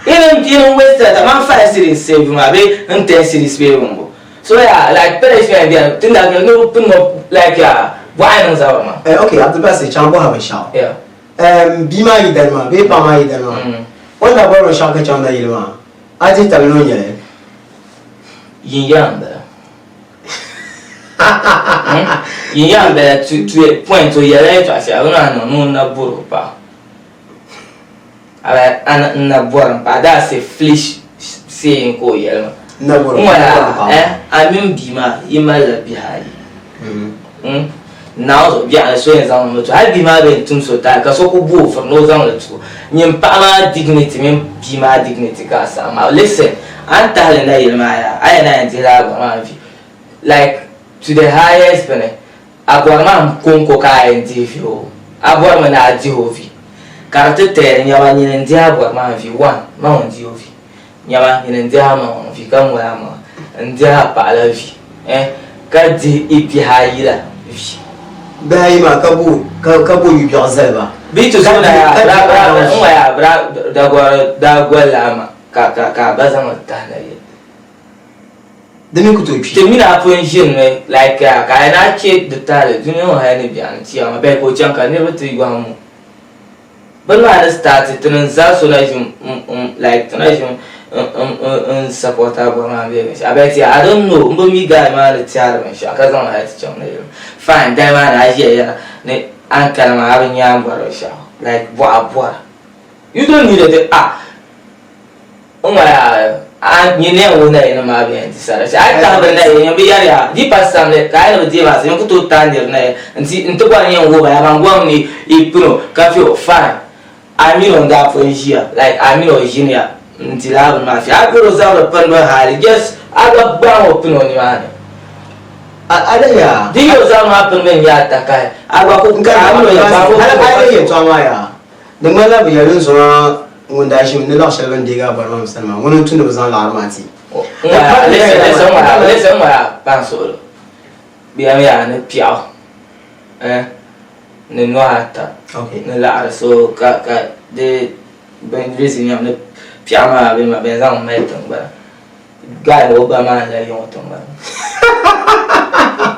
even even wasted man 5 cedi n save maa bee n 10 cedis bee bin bo so ya like punishment biɛni ti na ni bi pini o like ya bɔɣa niŋ zabiri maa. Eh, okay, Abdulbasir, chaŋ bɔha binshɛɣu. Yeah. Um, bia maa yi dali maa bee paɣa maa yi dali maa mm. o ni daa bɔri binshɛɣu ka chaŋ nayili maa a dihi tabili ni o nyɛli Yin-yang n-bala. Hmm? Yin-yang n-bala to a point o yɛlila yɛltɔɣa shɛli o ni a niŋ ni o na bɔri o paɣa. A a n na bɔri m paɣa that's a foolish saying ka o yɛli maa. N na bɔri N ŋɔla m paɣa. eh, a mini bia maa yi malila bihi ayi. Hmm? Naawuni zuɣu biɛɣu ni so yɛn zaŋ li mi tu hali bia maa bee n-tum so taali ka so ku bo o vuri ni o zaŋ li tu o. Nyin paɣa maa dignity mini bia maa dignity ka a saɣim maa. Listen, a ni tahi li nayili maa yaa, a yɛn na yɛn dihila a gɔri maa vi like to the highest bini. A bɔri maa n-kɔŋko ka a yɛn dihi vi o, a bɔrimi ni a dihi o vi ka di ti tɛɛri nyama nyini n-dihi a bɔri maa vi one, ma ŋun dihi o vi. Nyama, nyini n-dihi a maŋ vi ka ŋoli a maŋa, n-dihi a paɣa la vi, eh, ka dihi i bihi ayi la vi. Bihi ayi maa ka bo, ka bo yubiɛɣu zali ba. Bɛ ti zo na yaa, bɛ daa, bɛ daa, n-ŋɔ yaa, bɛ daa, Dagɔri daa golila a ma ka, ka, ka a ba zaŋ li tahi na yili. Di mi ku tooi kpi. Ti mini a pun ʒinimi like ka a yɛn a chɛ di tahili dunia ŋɔ hali ni biɛɣuni ti ya maa bɛhi ka o chaŋ ka niriba ti yɔhim o. Bini maa ni start ti ni zaa so na ʒi n like ti na ʒi n support a bɔri maa bee binshɛɣu but I don't know n bi mi guy maa ni tɛhiri binshɛɣu ka zaŋ hali ti chaŋ ni yili fine dali maa ni a ʒiya yɛra ni a ni kana maa a bi nya a ni bɔri binshɛɣu like bɔɣa bɔra you don't need it ah N ŋɔ yaa a nyini yɛn wuhi nayili maa bɛ yɛn di sara shɛli. A yi tahi bɛ nayili yɛn bi yɛri ya di pa samli ka a yi ni bi deei maa yɛn ku tooi tahi niri nayili nti nti bɔri ni yɛn wuhi ba ya ban gɔŋ ni yi pini o ka fi o fine a mini o n-daa pun ʒiya like a mini o ʒiniya n-dila a bini maa fi a biri o zabiri pinibu hali just a gba gbaam o pini o nimaani. A lihi yaa. Di yi o zabiri maa pinibu n-nyɛ a takahi a gba ku a mini o yɛn gbaag o Hali pini o a ka lihi fi o. yɛltɔɣa maa yaa Di ŋmanila bɛ yɛli n zo maa ŋun daa ʒimi ni laɣ shɛli bɛ ni deegi a bɔri maa mi sani maa, ŋuni n-tu ni bɛ zaŋ laɣiri maa ti. Listen, n ŋɔya pan suɣilo bɛ yɛmi yaa ni piɛɣu eh, ni nɔhi ata ni laɣiri so ka ka di bin reason nyɛmi ni piɛɣu maa bɛ bɛ zaŋ mali tiŋgbana Guy o ba maa n-lahi yiŋ o tiŋgbani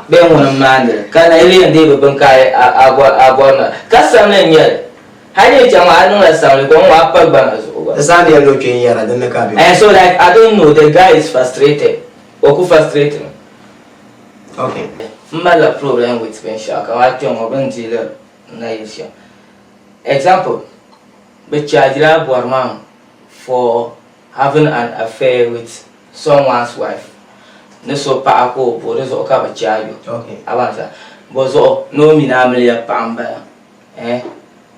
bee ŋuni m-maandi li ka nayi yɛn deei bɛ bini ka a bɔri na ka samli n-nyɛ li hali yi chaŋ maa a niŋla samli ka o ŋɔ a pa gbana zuɣu gba. Di saha ni yɛli ni o kpe n-yɛra din ni ka a be. And so like I don't know the guy is frustrated o ku frustrate mi. Okay. M malila problem with binshɛɣu kamani kpɛŋ ŋɔ bɛ ni deei li nayili shɛm example bɛ charge la bɔri maa for Having an affair with someone's wife ni so paɣa ka o bo di zuɣu ka bi charge o a baŋ sa bɔ zuɣu ni o mini amiliya paɣa n bala eh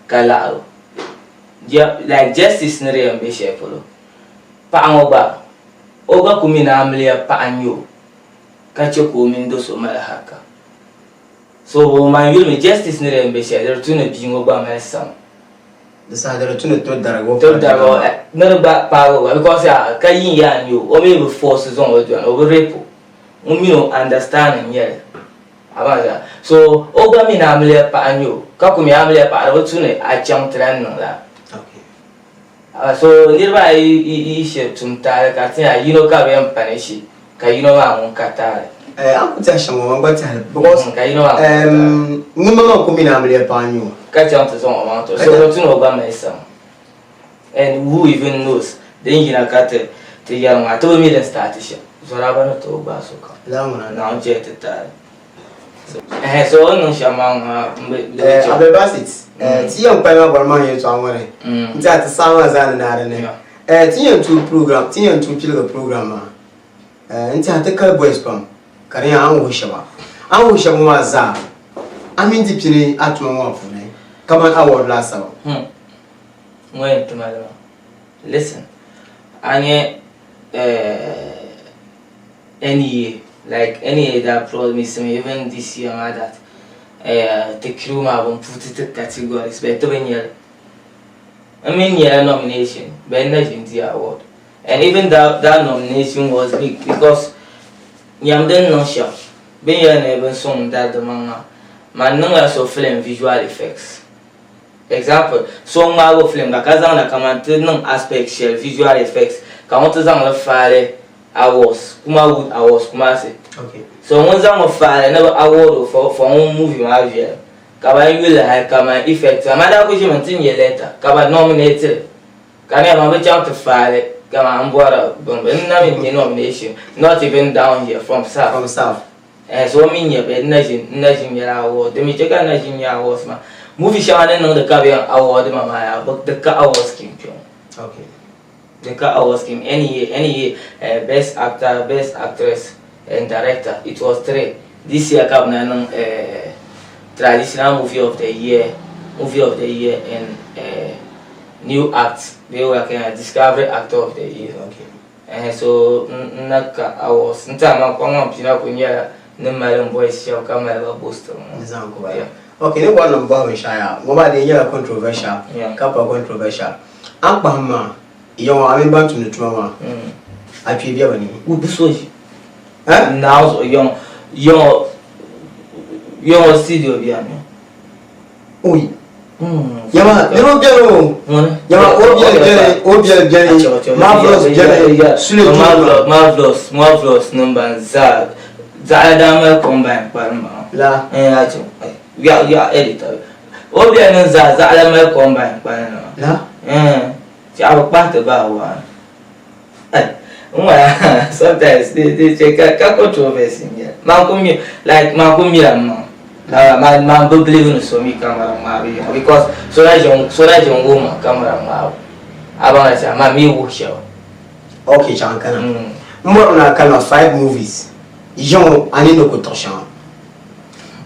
ka laɣiri o like justice ni di yɛn be shɛli polo paɣa ŋɔ gba o gba ku mini amiliya paɣa n nyɛ o ka che ka o mini do so mali harika so o man yulimi justice ni di yɛn be shɛli di tu ni bia ŋɔ gba mali sam. Di saha di di tu ni to darigi o To darigi o ni di gba paagi o gba because yaa ka yin yaa n-nyɛ o, o mi bi force zaŋ o dɔni, o bi rape o, ŋun mini o understanding n-nyɛ li a baŋ zaa. So o gba mi ni amiliya paɣa n-nyɛ o ka ku mi amiliya paɣa di bi tu ni a chaŋ ti lahi niŋ lala. So niriba ayi yi shiri tum taali ka di ti nya yino ka bɛ yɛn punish ka yino maa ŋun ka taali. Eh, a ku tɛhi shɛm ŋɔ, man gba tɛhi li because Ka yino maa ŋun ka taali. ŋun ma maa ku mi ni amiliya paɣa n-nyɛ o. Ka chaŋ ti zaŋ o maŋ ti o. So di tu ni o gba mali sam. And who even knows din yina ka ti ti yɛri ŋɔ a ti bi mi din start shɛm. Zɔraba ni tooi gbaai sokam. Lala ŋuna. Naawuni chɛ ti taali. Ɛhɛn so o ni niŋ shɛm maa ŋɔ m bi di bi Eh, chɛ. Abdulbasit, eh, ti yɛn kpali maa bɔri maa yɛltɔɣa ŋɔ ni n-ti a ti saha maa zaa ni naai di ni. Eh, ti yɛn tuui program, ti yɛn tuui piligi program maa. Eh, n-tiɛha ti kali boys pam ka di nyɛ a ni wuhi shɛba. A ni wuhi shɛba ŋɔ maa zaa, a mini di pini a tuma ŋɔ maa puuni kamani award laasabu. Hmm. Ŋɔ yɛn tuma li maa. Listen, a nyɛ eh, NEA, like NEA daa promise me even this year maa that eh, ti crew maa bɛ ni puti ti categories but ti bi nya li. N mi nyɛla nomination but n na ʒi n-di award. And even that that nomination was big because nyam din niŋ shɛm bɛ ni yɛli ni bɛ ni sɔŋ n dari di maŋ maa, man niŋla so film visual effects. Example, so n-ŋmaagi o film gba ka zaŋda kaman ti niŋ aspect shɛli visual effects ka ŋun ti zaŋ li faali awards, Kumawood awards Kumasi. So ŋun zaŋ mi faali ni bɛ award o for for ŋun movie maa viɛlim ka ban yuli li hali kaman effects maa. Man daa kuli ʒimi nti nya letter ka bɛ nominate li ka ni man bi chaŋ ti faali kaman m bɔri bini n na mi nya nomination not even down here from south. From south. Eh, so mi nya bɛ na ʒi n na ʒi nyɛla award di mi chɛ ka n na ʒi nya awards maa movie shɛŋa ni niŋdi ka bɛ yɛn award ma maa yaa bi di ka award scheme kpɛ ŋɔ. Okay. Di ka award scheme any year any year eh, best actor best actress and director it was three this year ka bɛ na niŋ eh, traditional movie of the year movie of the year and eh, new act bee wula ka yɛn discovery actor of the year. Okay. Ɛhɛn so n na ka awards n tiɛha man kpaŋmaŋ pina kuli nyɛla ni mali n boys shɛba ka mali ba boast ŋɔ. N zaŋ ku ba ya. Ok ni bɔri ni n bɔhi binshɛɣu yaa ŋɔ maa dee nyɛla controversial ka pa controversial. A ni kpahim maa ya ŋɔ a mini ban tumdi tuma maa a kpee be bɛ ni? O bi so ʒi. Naawuni zuɣu ya ŋɔ ya ŋɔ ya ŋɔ studio beni. Oi. Yama niriba beni o. Yama o biɛli beni, o biɛli beni, Marvelous beni, Sule Juma. Marvelous, Marvelous nim ban zaa zaɣa daa mali combine kpalim maa. La. Eh, acho. Ya ya editor. O biɛli nim zaa zaɣa mali combine kpalim maa. La. Eh, chaɣa bi kpahi ti bahi waan. N sometimes they they che ka ka controversy n-nyɛ man ku mi like man ku mila m maŋ man man bi believe ni so mi camera ŋmaabu yaha because so na ʒin so na ʒin wuhi ma camera ŋmaabu a baŋ la shɛm man mi wuhi shɛba. Ok chaŋ kana m bɔri ni a kalima five movies yiŋɔ a nini ni ku tiɣi shɛŋa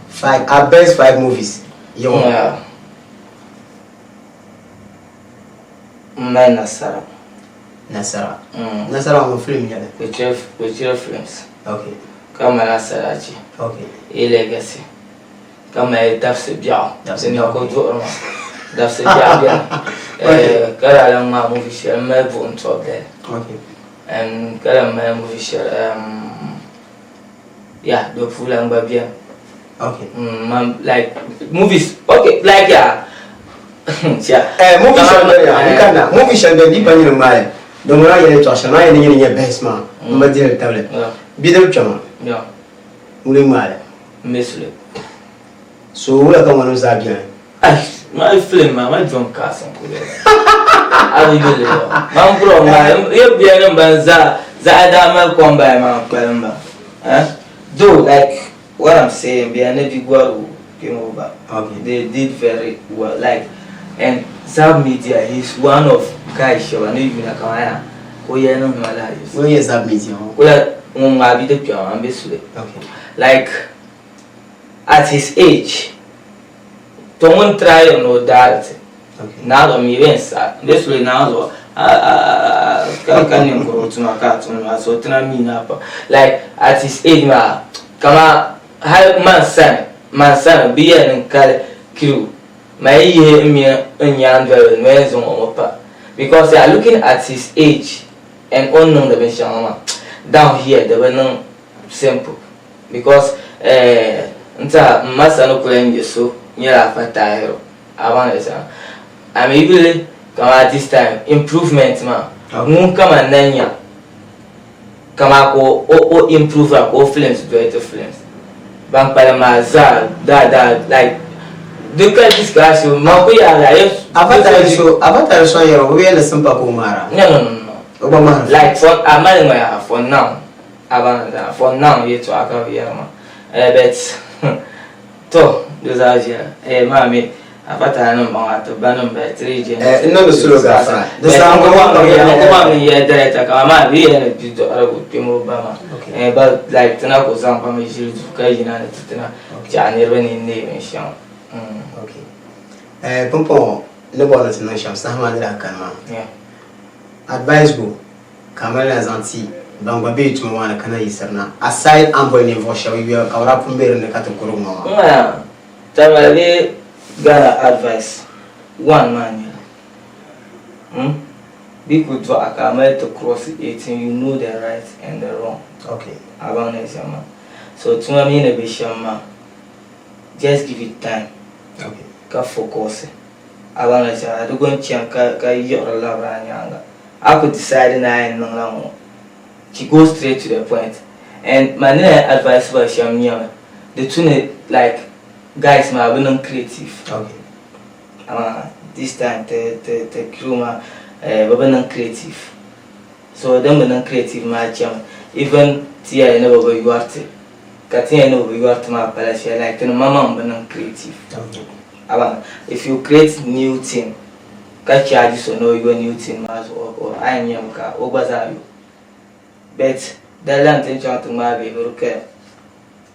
five a best five movies yiŋɔ. M mali nasara. Nasara. Nasara ŋun film nyɛli? Kuchiri films. Okay. Ka mali Asarachi. Okay. A Legacy. Ka mali Dabisi Biɛɣu. Dabisi Biɛɣu. Din ku duɣiri maa. Dabisi Biɛɣu bɛni. Okay. Ka daa lan ŋmaai movie shɛli m mali Buɣim Tɔbu Dali. Okay. Ka lan mali movie shɛli yeah di puuni lan gba bɛni. Okay. Man like movies okay like yeah. Eh, movie shɛli bɛni yaa n kanna movie shɛli bɛni di pa nyini ŋmaali din ŋuna yɛli yɛltɔɣa shɛli maa yɛli nyini nyɛ best maa n bi dihili tabili bidib kpɛma ŋuni ŋmaali so wula ka ŋɔnim zaa bɛni Ai, my film maa, my John Carson kuli a bi yuli yo. Man kuro ŋmaa, yɛ biya nim ban zaa zaɣa daa mali combine maa kpalim ba. Eh? Though like what I'm saying, biya ni bi gɔri came over. Okay. They did very well. Like, and Zab Media, he's one of guys shɛba ni yuna kamaya o yɛli niŋ ma lahi yiɣisi. Ŋun nyɛ Zab Media ŋɔ? Kula ŋun ŋmaai bidib kpɛma maa m-be Sule. Okay. Like, at his age, to ŋun try ni o daari ti. Okay. Naa zuɣu mi bɛ sa, m be Sule naa zuɣu a ka ninkurigu tuma ka a tumdi maa so ti na mi naa pam. Like, at his age maa, kaman Hali man sani, man sani bi yɛli ni n kali crew ma yi yihi n mini n nyaandoliba noli n zaŋ o ŋɔ pa because ya looking at his age and o ni niŋdi binshɛŋa maa down here di bi niŋ simple because eh n tiɛha m ma sani kuli n nyɛ so nyɛla Afa Tahiru a baŋ li shɛm a mi yuli kamani this time improvement maa ŋun kama na nya Kaman ka o improve a ka o films doli ti films ban kpalim maa zaa daa daa like di ka discussion man ku yaa la Avatar so Avatar so yɛrɛ o bɛ yɛli simpa ka o ŋmaara. No no no no. O gba ŋmahiri. Like for a mali ŋɔ yaa for now a ban for now yɛltɔɣa ka bi yɛri maa eh but To, di zaa viɛla. Eh, maa mi, Avatar nim baŋ a ti ba nim bɛ 3 gen. Eh, n niŋdi sulo gaafara. Di saha n kuma n kuma mi yɛ director ka maa bi yɛ ni bi dɔɣiri kpɛm o ba maa. Eh, ba like tina ku zaŋ ba mi ʒili duu ka yina ni ti tina chaɣi niriba ni neei binshɛŋa. Okay. Eh, pumpɔŋɔ ni bɔri ni ti niŋ shɛm saha maa ni daa kani maa. Yeah. Advice go. Ka a mali na zaŋ ti ban gba be tuma maa ni ka na yiɣisiri na, aside a ni boli ninvuɣ shɛba yuya ka bɛ daa pun be din ni ka ti kurigi ŋɔ maa. Ŋ-ŋmaya, Tamale bee Ghana advice one maa n-nyɛ li. Hmm? Bɛ ku dɔɣi ka a mali ti cross 18, you know the right and the wrong. Okay. A baŋ ni shɛm maa. So tuma mi ni be shɛm maa, just give it time. Okay. Ka focus. A baŋ ni shɛm maa, di gun chani ka ka yiɣiri labiri a nyaaŋa. A ku decide ni a yɛn niŋla ŋɔ, she go straight to the point. And man ni yɛn advice ba shɛm nyɛmi, di tu ni like guys maa bɛ niŋ creative. Okay. Amaa this time ti ti ti crew maa eh, bɛ bi niŋ creative. So din bi niŋ creative maa chɛmi even ti yɛli ni bɛ bi yɔri ti ka ti yɛli ni bɛ bi yɔri ti maa pala shɛli like ti ni maŋmaŋ bi niŋ creative. A baŋ if you create new thing ka charge so ni o yo new thing maa zuɣu o a yɛn nyami ka o gba zaa yo. But dali lan ti ni chaŋ ti ŋmaai bɛ bɛ di kaya.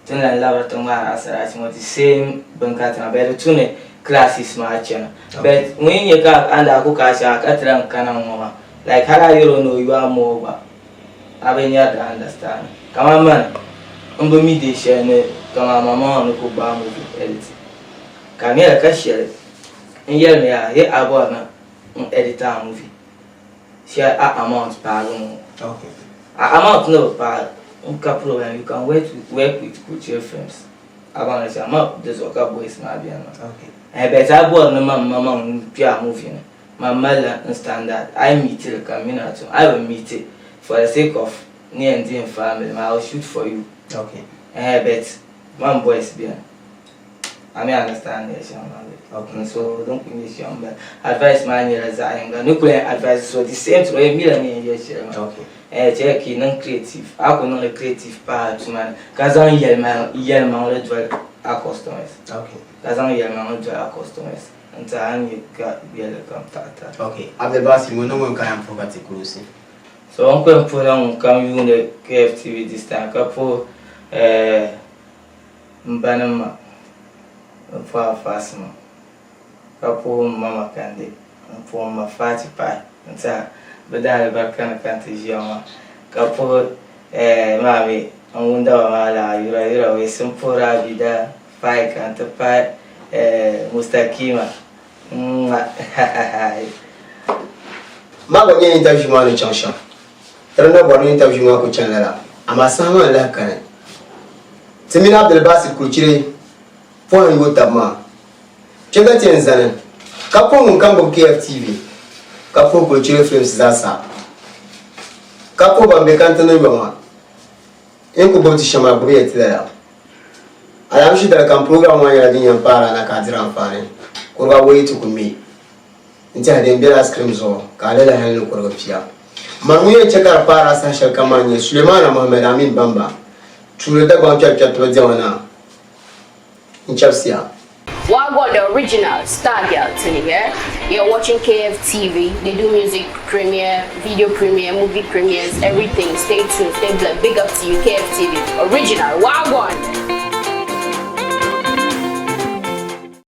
Ti ni lan labiri ti ŋmaari asarachi ŋɔ the same bini ka tiŋa but di tu ni classes maa chana but ŋun yi nya ka a ni daa ku ka a shɛŋa ka ti lan kana ŋ-ŋɔ maa like hali a yɛl o ni o yo a moo gba a bi nyari di understanding kaman mani m bi mi dee shɛli ni kaman mamaŋa ni ku gbaai movie edit ka di nyɛla ka shɛli n yɛlimi yaa hee a bɔri ni n edit a movie shɛli a amount paagi ŋ-ŋɔ a amount ni bi paai n ka problem you can work with, work with Kuchiri films a baŋ ni shɛm ma di zuɣu ka boys maa beni maa eh but a bɔri ni man maŋmaŋ n kpe a movie ni man malila n standard a yi meet li ka m mini a tum a yi bi meet it for the sake of ni yɛn di n family maa I will shoot for you eh but man boys beni A mi understand ni shɛm maa bee? Okay. So din kuli nyɛ shɛm m-bala. Advice maa nyɛla zaɣ yinga. Ni kuli yɛn advice so the same thing o yɛn mila ni yɛn yɛli shɛli maa. Okay. Eh, chɛ ka yi niŋ creative. A ku niŋdi creative pahi a tuma ni ka zaŋ yɛlimaŋli doli a customers. Okay. Ka zaŋ yɛlimaŋli doli a customers n-ti a ni nya ka yɛlli kam taɣi taɣi. Okay. Abdulbasir, ŋuni ŋun ka yɛn puhi ka ti kurusi? So n kuli puhila ŋun kam yuuni KFTV this time ka puhi eh, M ba ni ma, n puhi a Faasima, ka puhi m ma Makande, n puhi m ma Faati pahi n-ti a bɛ daalibarika ni ka n ti ʒiya maa, ka puhi maa mi n wundaba maa laa Yura Yura Wesi, m puhiri Abida Faika nti pahi Mustakima. Mwah! Maa gba nyɛ interview maa ni chaŋ shɛm. Ti di na bɔri ni interview maa ku chani lala, amaa saha maa n-lahi kani. Ti mini Abdulbasit Kuruchire pɔhim yooi tab maa. Kpe ka ti yɛn zani ka puhi ŋun kam gbubi KFTV ka puhi Kuruchire Films zaa sa, ka puhi ban be Kantini yɔma n ku gbubi ti shɛm maa gbubi ya ti lala. Alaamisi dali kam program maa nyɛla din yɛn paari a na ka a diri anfaani. Kuriga awɔi ti ku ŋme n-tɛhi din bela screen zuɣu ka a lala hali ni kurigi pia. Man ŋun yɛn che ka di paari a saha shɛli kam maa n-nyɛ Sulemana Mohammed Amin Bamba, tuuli Dagbaŋ kpɛrikpɛritiba diɛma naa n-chɛbisiya. Wagwan the original star girl Tini here. You're watching KFTV. They do music premiere, video premiere, movie premieres, everything. Stay tuned, stay blessed. Big up to you, KFTV. Original. Wagwan.